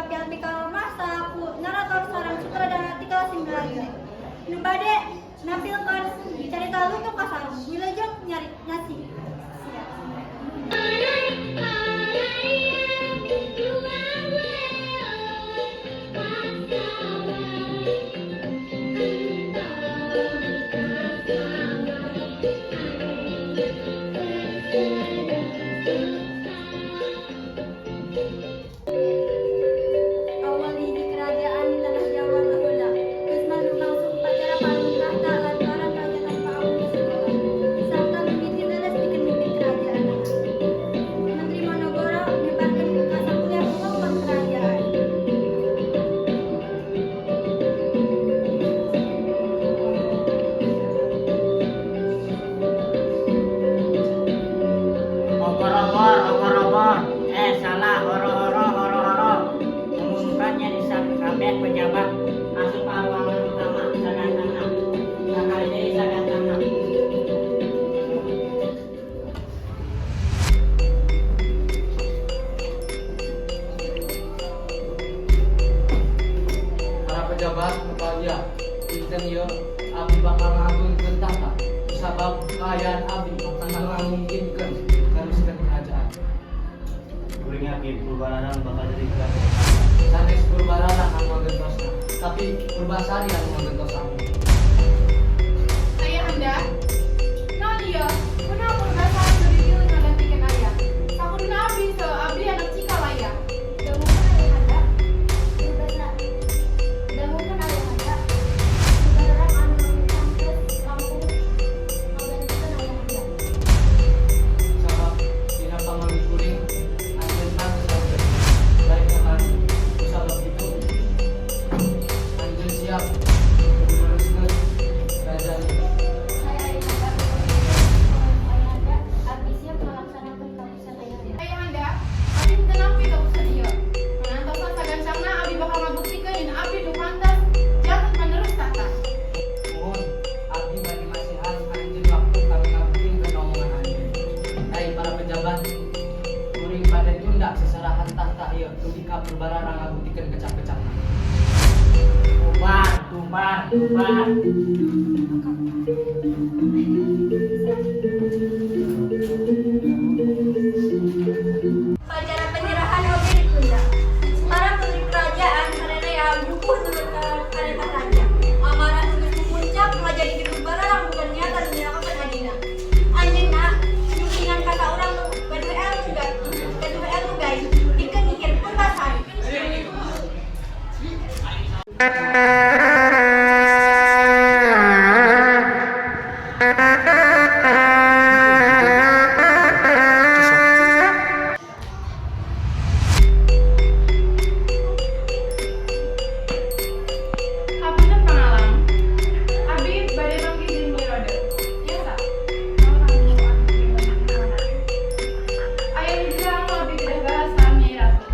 Dipapian pika masa ku narator sareng sutradara Tika 9. Nu bade nampilkeun carita Lutung Kasarung. Wilujeng nyari nasi. Siap. Awal hiji kerajaan di tanah Jawa baheula. Geus lumangsung upacara parung tahta lantaran raja tanpa ampun sekolah. Sarta mimiti leles pikeun mimpin kerajaan. Menteri Monogoro nyebarkeun ka sakuliah wewengkon kerajaan. Obor-obor, obor-obor. Eh, salah, horo-horo, horo-horo. Umumkan yen kabeh pejabat asup ka ruangan utama sagantana. Sakali deui, sagantana. Para pejabat bahagia, dinten ieu abdi bakal ngagungkeun tahta sabab kaayaan abdi bakal ngamungkinkeun neruskeun kerajaan. Kuring yakin Purbalarang bakal jadi raja. Sanes Purbararang anu ngagentosna, tapi Purbasari anu ngagentos abdi. Ayahanda, naon ieu? Kunaon Purbasari nu dipilih ngagantikeun ayah? Sakuduna abdi so, abdi anak cikal ayah. Dangukeun, ayahanda. Purbasa. Dangukeun, ayahanda. Purbalarang anu pantes langkung ngagantikeun ayahanda. Sabab dina pamanggih kuring anjeun pantes oge baik akan sabab itu anjeun siap kudu neruskeun kerajaan ieu. Saya, ayahanda. Ayahanda, abdi siap melaksanakan keputusan ayahanda. Ayahanda, abdi henteu nampi kaputusan ieu. Ngantosan sagancangna abdi bakal ngabuktikeun yen abdi nu pantes janten penerus tahta. Mohon, abdi bade masihan anjeun waktu kanggo ngabuktikeun omongan anjeun. Hai para pejabat, kuring bade tunda seserahan tahta ieu dugi ka Purbararang ngabuktikeun kecap-kecapna. Bubar, bubar, bubar. Upacara penyerahan oge ditunda. Para putri kerajaan sarerea bukuh nurut ka parentah raja. Amarah nu geus memuncak ngajadikeun Purbalarang boga niatan nyilakakeun adina. Anjeunna nyumpingan ka saurang nu gaduh elmu gaib pikeun nyingkir Purbasari. Hapunten, Pangalang. Abdi bade manggih jeung Nyi Rode. Biasa. Aya hiji hal nu abdi kedah bahas sareng Nyai Ratu.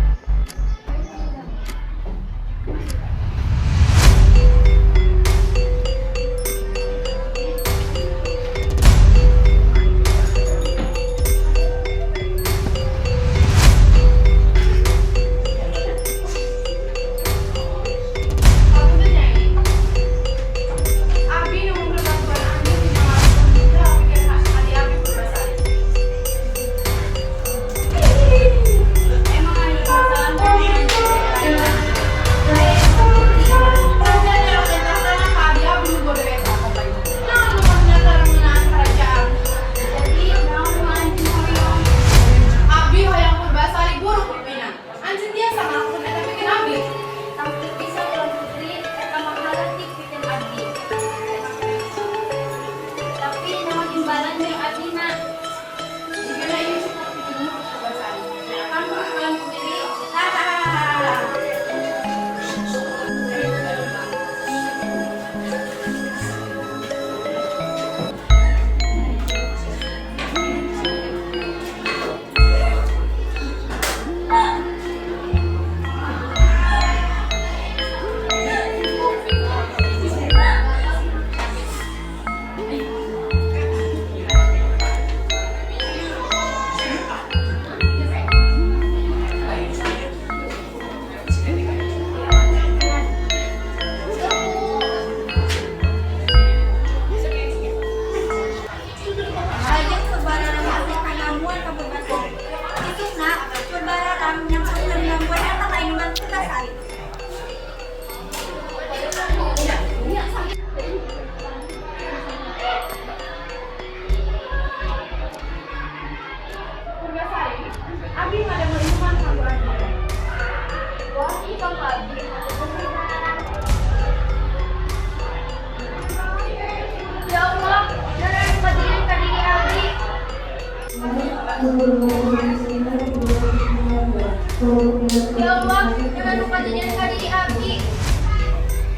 Anu kajadian ka diri abdi.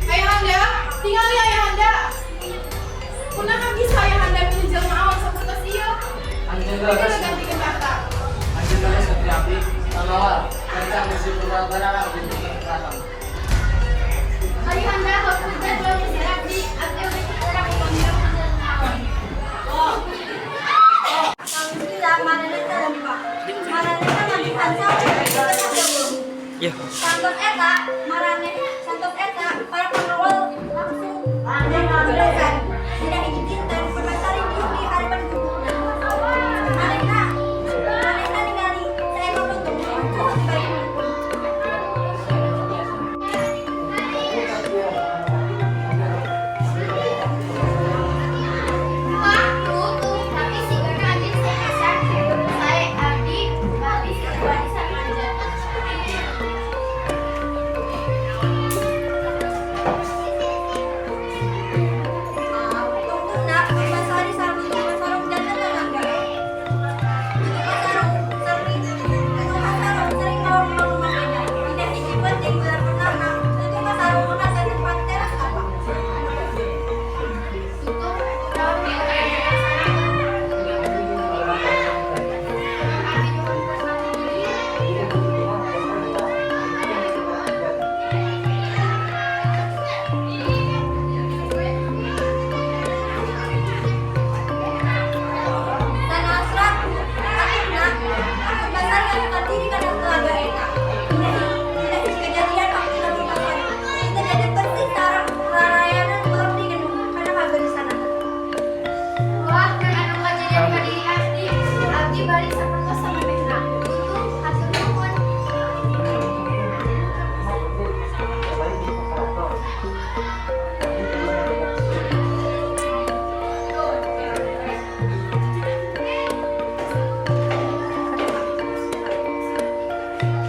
Ayahanda, tingali ayahanda. Kunaha bisa ayahanda milih jelma awam sapertos ieu? Anjeun Abdi leres, ngagantikeun tahta. Anjeun leres, putri abdi. Pangawal, gancang usir Purbalarang di keraton. Ayahanda, hapunten ulah ngusir abdi. Abdi oge urang upami jelma awam. Alhamdulillah, maranehna lempang. Maranehna manggihan sarung di. Santos eta, maraneh, santos eta, para pengawal langsung menjelaskan. Dina hiji dinten, Purbasari diuk di hareupan gubukna. Manehna, manehna ningali saekor lutung lumpuh di balik gubuk. Wah, lutung, tapi sigana anjeun sae pisan. Sae abdi bali wani sareng anjeun. Tungtungna, Purbasari sareng Lutung Kasarung janten tetangga. Lutung Kasarung sering mawa rumah beda. Dina hiji peuting bulan purnama, Lutung Kasarung mangkat ka tempat teras tapak. Tutung, tapi aya sareng. Abdi nyuhun bersama diri. Sanaos ragu, akhirna Purbasari ngasukan diri kana telaga eta. Dina hiji kejadian waktuna Purbasari teu jadi persis sareng rarayanan melebih kana kagelisahanna. Wah, dan anu kajadian ka diri abdi. Abdi balik sapertos samemehna. Tutung, hatur nuhun.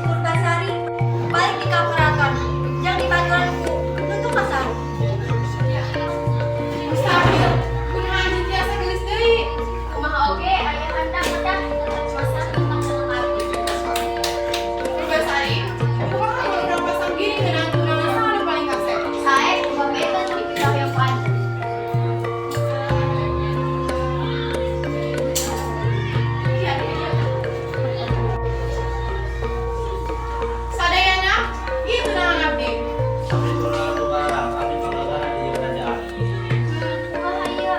Purbasari balik di ka keraton jeung dibaturan ku Lutung Kasarung. Mustahil, kunaha anjeun tiasa geulis deui? Kumaha oge ayahanda kedah tetep masang tentang seneng abdi. Purbasari, kumaha mun urang pasang giring ngeunaan tunangan saha nu paling kasep? Sae, bapak eta nu dipikahoyong ku anjeun. Iya, iya. Sadayana, ieu tunangan abdi. Abdi tunangan Purbalarang, abdi panggagana di ieu kerajaan. Kumaha ieu?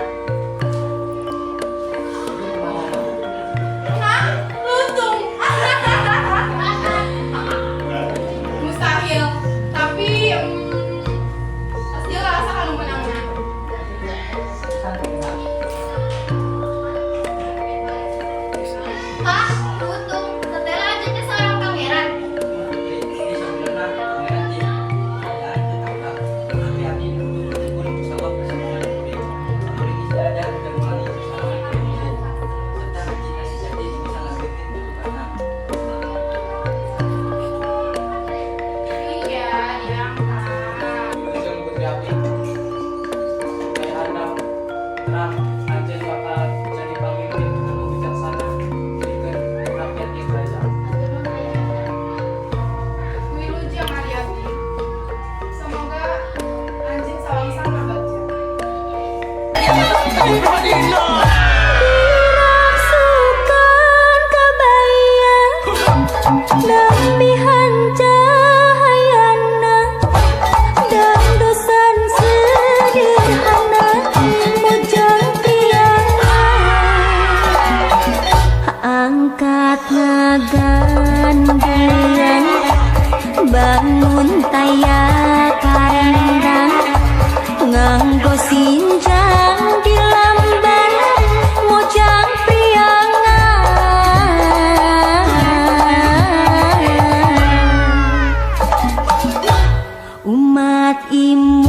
Hah? Lutung. Mustahil. Tapi pasti rasa anu menangna. Hah? Lutung. Tetela anjeun teh seorang pangeran. Ini sebenarnya pangeran di kerajaan tetangga. Tapi abdi turun sabab kesembuhan kuring. Kuring istiadat dan melalui kesalahan kuring serta jika sejati bisa lanjutin untuk anak. Iya, diangkat. Wilujeng putri abdi. Ayahanda terang anjeun bakal jadi pamimpin anu bijaksana pikeun rakyat ieu kerajaan. Wilujeng ari abdi. Semoga anjeun sawang sama bagja. Dirasukan kabaya nembihan cahayana dangdusan sederhana mojang priangan angkat ngagandengan bangun taya karendang nganggo sinjang di lamban mojang priangan umat iman.